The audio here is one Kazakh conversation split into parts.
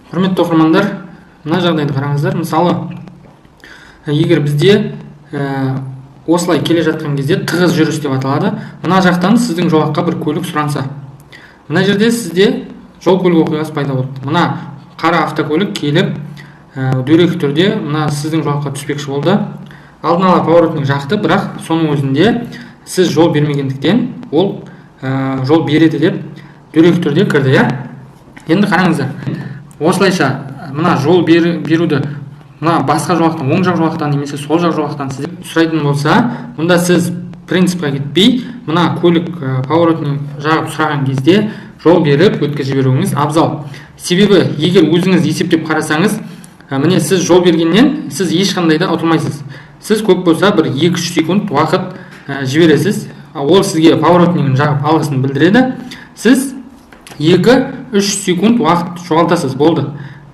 Құрметті оқырмандар, мына жағдайды қараңыздар. Мысалы, егер бізде осылай келе жатқан кезде, тығыз жүріс деп аталады, мына жақтан сіздің жолаққа бір көлік сұранса, мына жерде сізде жол көлік оқиғасы пайда болды. Мына қара автокөлік келіп, дөрекі түрде мына сіздің жолаққа түспекші болды. Алдын ала поворотник жақты, бірақ соның өзінде сіз жол бермегендіктен, ол жол береді деп дөрекі түрде кірді, иә. Енді қараңыздар, осылайша мына жол беруді мына басқа жолақтан, оң жақ жолақтан немесе сол жақ жолақтан сізден сұрайтын болса, мұнда сіз принципқа кетпей, мына көлік поворотник жағып сұраған кезде жол беріп, өткізіп жіберуіңіз абзал. Себебі егер өзіңіз есептеп қарасаңыз, міне, сіз жол бергеннен сіз ешқандай да ұтылмайсыз. Сіз көп болса бір 2-3 секунд уақыт жібересіз. Ол сізге поворотнигін жағып, алғысын білдіреді. Сіз 2-3 секунд уақыт жоғалтасыз, болды.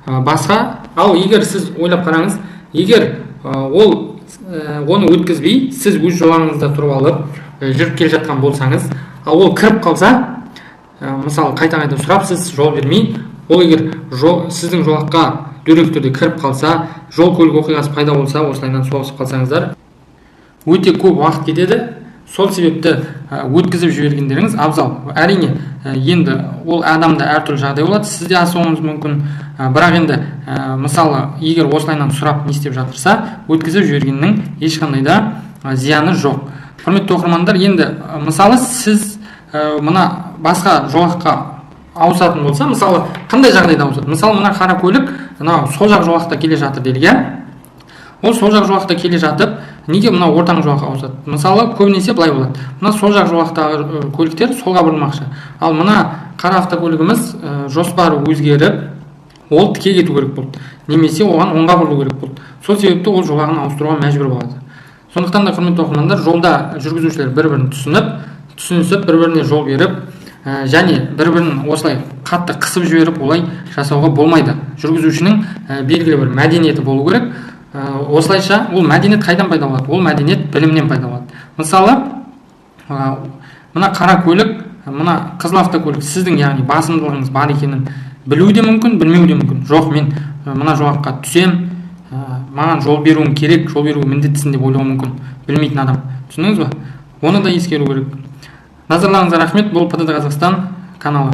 Басқа, ал егер сіз ойлап қараңыз, егер ол оны өткізбей, сіз өз жолағыңызда тұрып алып, жүріп келе жатқан болсаңыз, ал ол кіріп қалса, мысалы, қайта қайта сұрап, сіз жол бермей, ол егер сіздің жолаққа дөрекі түрде кіріп қалса, жол көлік оқиғасы пайда болса, осылайынан соғысып қалсаңыздар, өте көп уақыт кетеді. Сол себепті өткізіп жібергендеріңіз абзал. Әрине, енді ол адамда әртүрлі жағдай болады, сіз де асуыңыз мүмкін. Бірақ енді мысалы, егер осылайынан сұрап, не істеп жатырса, өткізіп жібергеннің ешқандай да зияны жоқ. Құрметті оқырмандар, енді мысалы, сіз мына басқа жолаққа ауысатын болса, мысалы, қандай жағдайда ауысады? Мысалы, мына қара көлік мынау сол жақ жолақта келе жатыр делік, иә. Ол сол жақ жолақта келе жатып, неге мына ортаңғы жолаққа ауысады? Мысалы, көбінесе былай болады: мына сол жақ жолақтағы көліктер солға бұрылмақшы, ал мына қара автокөлігіміз жоспары өзгеріп, ол тіке кету керек болды немесе оған оңға бұрылу керек болды. Сол себепті ол жолағын ауыстыруға мәжбүр болады. Сондықтан да, құрметті оқырмандар, жолда жүргізушілер бір бірін түсініп, түсінісіп, бір біріне жол беріп, және бір бірін осылай қатты қысып жіберіп, олай жасауға болмайды. Жүргізушінің белгілі бір мәдениеті болу керек. Осылайша ол мәдениет қайдан пайда болады? Ол мәдениет білімнен пайда болады. Мысалы, мына қара көлік, мына қызыл автокөлік сіздің, яғни, басымдылығыңыз бар екенін білуі де мүмкін, білмеуі де мүмкін. Жоқ, мен мына жолаққа түсем, маған жол беруің керек, жол беруге міндеттісің деп ойлауы мүмкін білмейтін адам. Түсіндіңіз ба? Оны да ескеру керек. Назарларыңызға рахмет. Бұл ПДД Қазақстан каналы.